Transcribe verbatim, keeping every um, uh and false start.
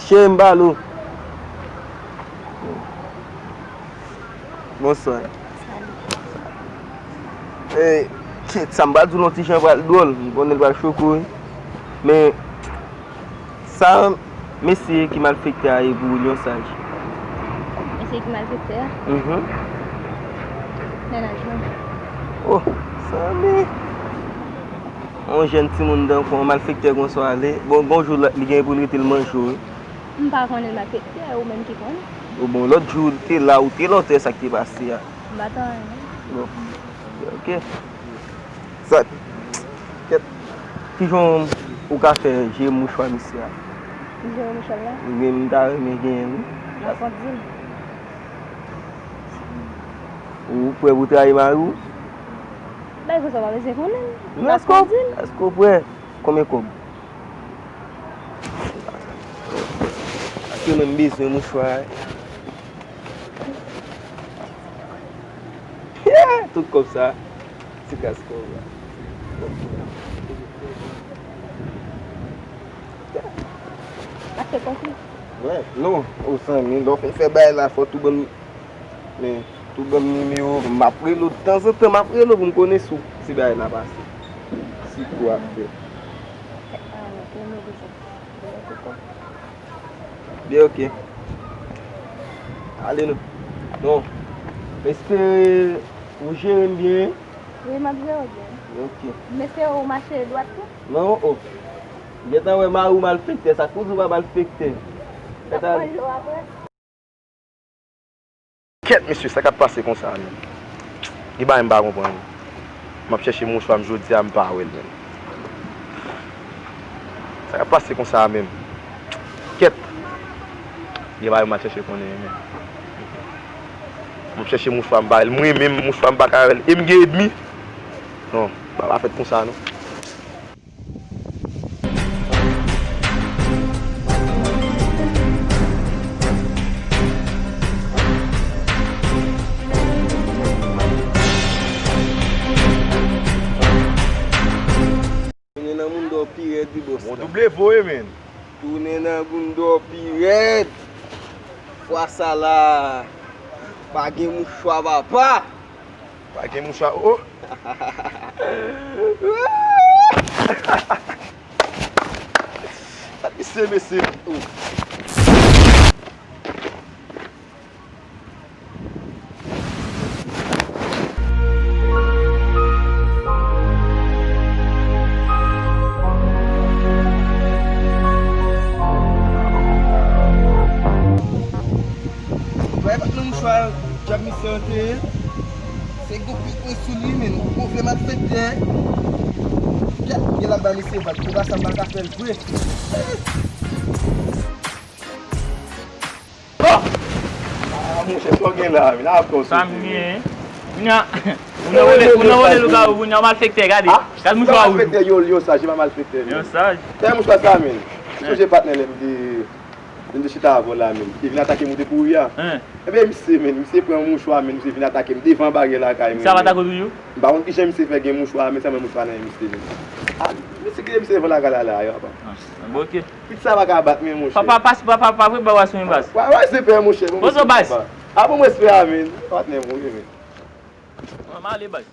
Cheri m pale w. Bonswa. Salut. E, shit, sa m pral di w yon ti jan pral dwòl. M konnen l pral choke w, wi. Men, sa mesye ki malfektè a ye pou ou, l yon saj. Mesye ki malfektè a? Mhm. Mennaj mwen. Oh, Samy. Yon jèn timoun tankou w, malfektè konsa w ale. Bon, gon jou la, li gen pou l rete l manje w, wi. M pa konnen l malfektè, ou menm ki konnen. Bon, lòt jou, ou te la, ou te la, ou te wè sa k te pase a. M pa t wè anyen. Bon, ok. Sa, kèt, kijan ou ka fè jere mouchwa misye a? M jere mouchwa l la? Wi, m ta renmen genyen l, wi. Nan kont di m. Ou prè pou trayi mari w? Bay konsa, w pa bezwen konnen l. Nan kont di m. Èske w prè? Konbyen kòb? Paske mwen m bezwen mouchwa. Tout kòb sa, ti kas kòb la. Mache konsi. Wè, non, o Samy, lè w fin fè bagay la, fò tou ban m, men, tou ban m nimewo, m ap rele w, tanzantan m ap rele w pou m konnen si w, si bagay la pase. Si kou ap fèt. Ah, non, pou mwen bezwen. Byen, ok. Ale nou. Bon. M espere ou jere m byen. Wi, m ap jere w byen. Ok. M espere ou mache dwat tou. Non, oh. M gentan wè mari w malfektè, sa k pou di w pa malfektè. N ap pran dlo apre. Kèt, mesye, sa k ap pase konsa a menm? Gen bagay m pa konprann. M ap chèche mouchwa m jodi a, m pa wè l menm. Sa k ap pase konsa a menm? Kèt! Gen bagay m al chèche konnen menm. M ap chèche mouchwa m pa wè l. Mwen menm, mouchwa m pa ka wè l. E m gen ènmi? Non, bagay pa fèt konsa non. Tounen nan bounda w pi rèd wi bòs la. Bon, double voye, men. Tounen nan bounda w pi rèd. Fwa sa la, pa gen mouchwa papa. Pa gen mouchwa, oh, oh. Gad misye, mesye. Bay bat nan mouchwa, djab misye an te ye. Se gwo pik mwen sou li, men, move malfektè. Gad, gen l ap bay misye vag, pou sa m pa ka fè l vre. Ah, monchè, sa w gen la, men, a fè w sezi, men. Sa m gen? Kounye a, ou nan vòlè, ou nan vòlè lougawou, kounye a, w malfektè, gade. Gad mouchwa wouj ou. Malfektè, yo, yo saj, e pa malfektè, men. Yo saj. Tè mouchwa sa, men. Ou sonje patnè lè m te Li te chita avè w la menm. Li vin atake m ou te kouri a. Ebyen misye menm, misye pran mouchwa menm, misye vin atake m devan baryè lakay mwen. Sa pa atake w toujou? M pa konn kijan misye fè gen mouchwa a, men sèlman mouchwa nan men misye menm. Ah, misye kite misye devan lakay la la, yo, apa. Ah, bon, ok. Pit sa pa ka bat men monchè. Papa, pas, papa, pa vre ba w aswen baz. Wa, wa, se pè monchè, bon, respè, papa. Ah, bon, respè a, men. Patnè m, wi, men. Mwen, m ale baz.